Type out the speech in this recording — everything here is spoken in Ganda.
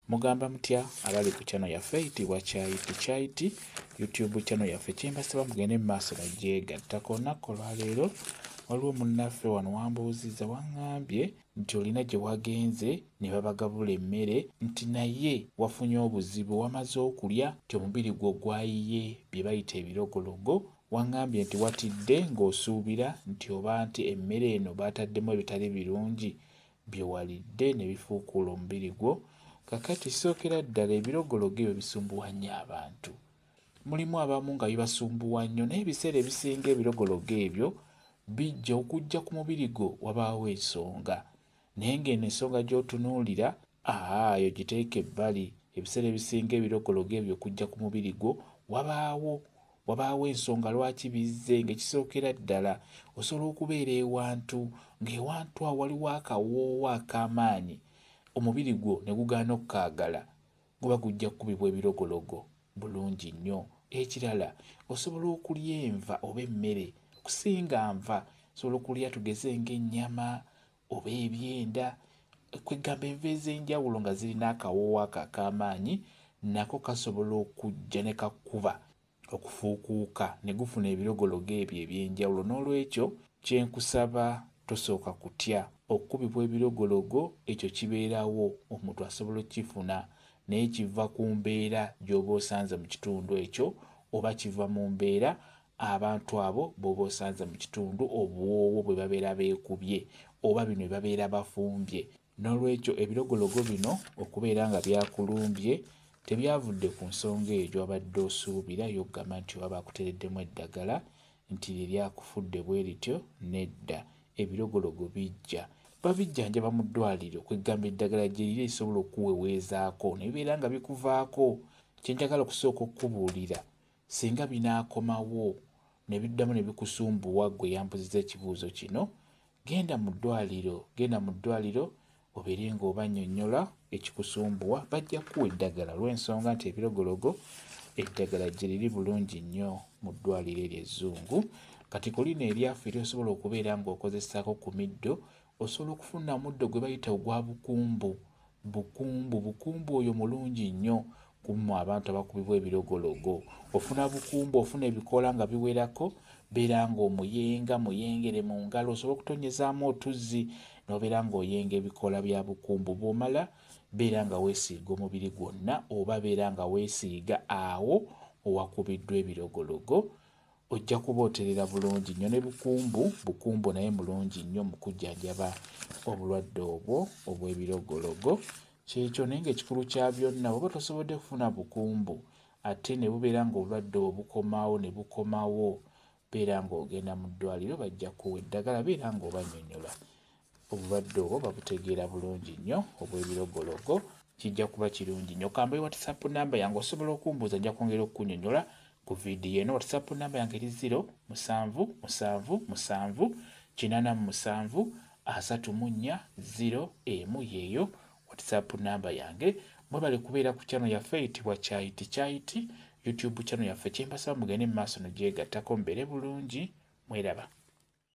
Mugamba mutya abali ku channel yaffe eyitibwa Kyayiti Kyayiti YouTube channel yaffe, kyembasaba mugende mu maaso nogyegattako. Olunaku olwaleero waliwo munnaffe wano wambuuzizza, waŋŋambye nti olina gye wagenze ne babagabula emmere, nti naye wafunye obuzibu, wamaze okulya nti omubiri gwo gwayiye bye bayita ebirogologo. Waŋŋambye nti watidde ng'osuubira nti oba nti emmere eno baataddemu ebitali birungi bye walidde ne bifuukuula omubiri gwo. Kakati sookera ddala, ebirogologo ebyo bisumbuwa nnyo abantu. Mulimu abamu nga bibasumbuwa nnyo, naye ebiseera ebisinga ebirogologo ebyo bijja okujja ku mubiri gwo wabaawo ensonga, naye ng'eno ensonga gy'otunuulira eyo giteeka ebbali. Ebiseera ebisinga ebirogologo ebyo okujja ku mubiri gwo wabaawo ensonga lwaki bizze. Ng'ekisookera ddala, osobola okubeera ewantu ng'ewantu awo waliwo akawoowo ak'amaanyi, omubiri gwo ne gugaana okukaagala, guba gujja kukubibwa ebirogologo bulungi nnyo. Ekirala, osobola okulya enva oba emmere, okusinga nva, osobola okulya tugeze ng'ennyama oba ebyenda, kwegamba enva ez'enjawulo nga zirina akawoowo ako ak'amaanyi, nako kasobola okujja ne kakuba okufuukuuka ne gufuna ebirogologo ebyo eby'enjawulo. N'olwekyo kyenkusaba, tosooka kutya okukubibwa ebirogologo, ekyo kibeerawo, omuntu asobola okukifuna, naye kiva ku mbeera gy'oba osanze mu kitundu ekyo, oba kiva mu mbeera abantu abo b'oba osanze mu kitundu, obuwoowo bwe babeera beekubye oba bino bye babeera bafumbye. N'olwekyo ebirogologo bino okubeera nga byakulumbye tebyavudde ku nsonga eyo gy'wabadde osuubira y'okugamba nti oba bakuteereddemu eddagala nti lye lyakufudde bwe lityo. Nedda, ebirogologo bijja babijjanjaba mu ddwaliro, kwegamba eddagala gye liri erisobola okuweweezaako ne bibeera nga bikuvaako. Kye njagala okusooka okukubuulira, singa binaakomawo ne biddamu ne bikusumbuwa, ggwe yambuziza ekibuuzo kino, genda mu ddwaliro, genda mu ddwaliro obeere ng'obannyonnyola ekikusumbuwa, bajja kukuwa eddagala, lw'ensonga nti ebirogologo eddagala gye liri bulungi nnyo mu ddwaliro eryo ezzungu. Kati ku lino eryaffe eryosobola okubeera ng'okozesaako ku middo, osobola okufuna omuddo gwe bayita ogwa bukumbu. Bukumbu, bukumbu oyo mulungi nnyo ku mmwe abantu abakubibwa ebirogologo. Ofuna bukumbu, ofuna ebikoola nga biwerako, beera ng'omuyenga muyengere mu ngalo, osobola okutonyezaamu otuzzi n'obeera ng'oyenga ebikoola bya bukumbu. Bw'omala beera nga weesiiga omubiri gwonna, oba beera nga weesiiga awo owakubiddwa ebirogologo, ojja kuba oterera bulungi nnyo. Ne bukumbu, bukumbu naye mulungi nnyo mu kujjanjaba obulwadde obwo obw'ebirogologo. Kyekyo. Naye ng'ekikulu kya byonna, bw'oba tosobodde kufuna bukumbu ate ne bubeera ng'obulwadde obwo bukomawo ne bukomawo, beera ng'ogenda mu ddwaliro, bajja kuwa eddagala, beera ng'obannyonnyola obulwadde obwo, babutegeera bulungi nnyo obw'ebirogologo, kijja kuba kirungi nnyo. Kambe WhatsApp namba yange, osobola okumbuuza, nja kwongera okukunnyonnyola ku vidiyo eno. WhatsApp namba yange eri 0777 87 34 01, yeeyo WhatsApp namba yange. Mwebale kubeera ku channel yaffe eyitibwa Kyayiti Kyayiti YouTube channel yaffe. Kyembasaba mugende mu maaso nogyegattako, mubeere bulungi, mweraba.